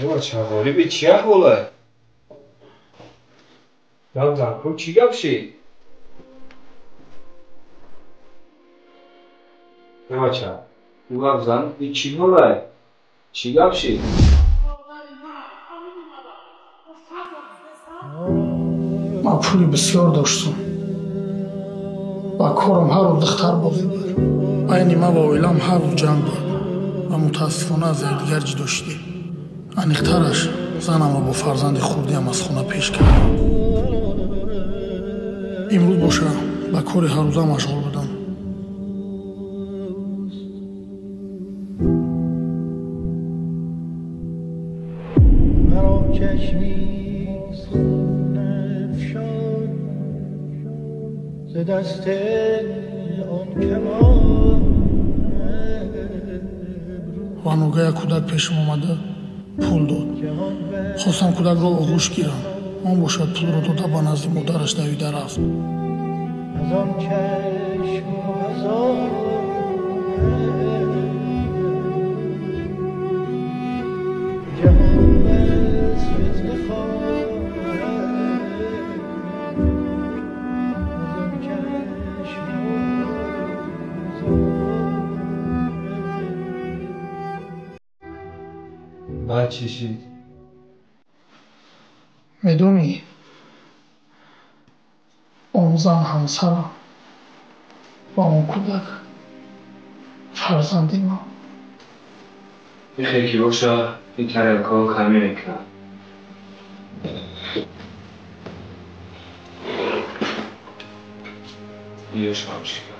Бача, ғолиби чӣ аҳволай? Гап зан, ку чӣ гап шид? Бача, ку гап зан, и чӣ ҳолай? Чӣ гап шид? Ман пули бисёр доштам. Ба корам ҳар рӯз духтарбозӣ буд. Байни ман ва оилам ҳар рӯз ҷанг буд ва мутаассифона аз якдигар ҷудо шудем. Аниқтараш, занамро бо фарзанди хурдиам аз хона пеш кардам. Имрӯз боша ба кори ҳаррӯза машғул будам. Ва ногаҳ як кӯдак пешам омада пул дод. Хостам кӯдакро оғӯш гирам. Он бошад пулро дода ба назди модараш давида рафт. Баъд чӣ шид? Медонӣ, он зан ҳамсарам ва он кӯдак фарзанди ман. Ихе ки боша, ин тарелкаҳо камӣ мекунанд. Иёш ҳам шикаст.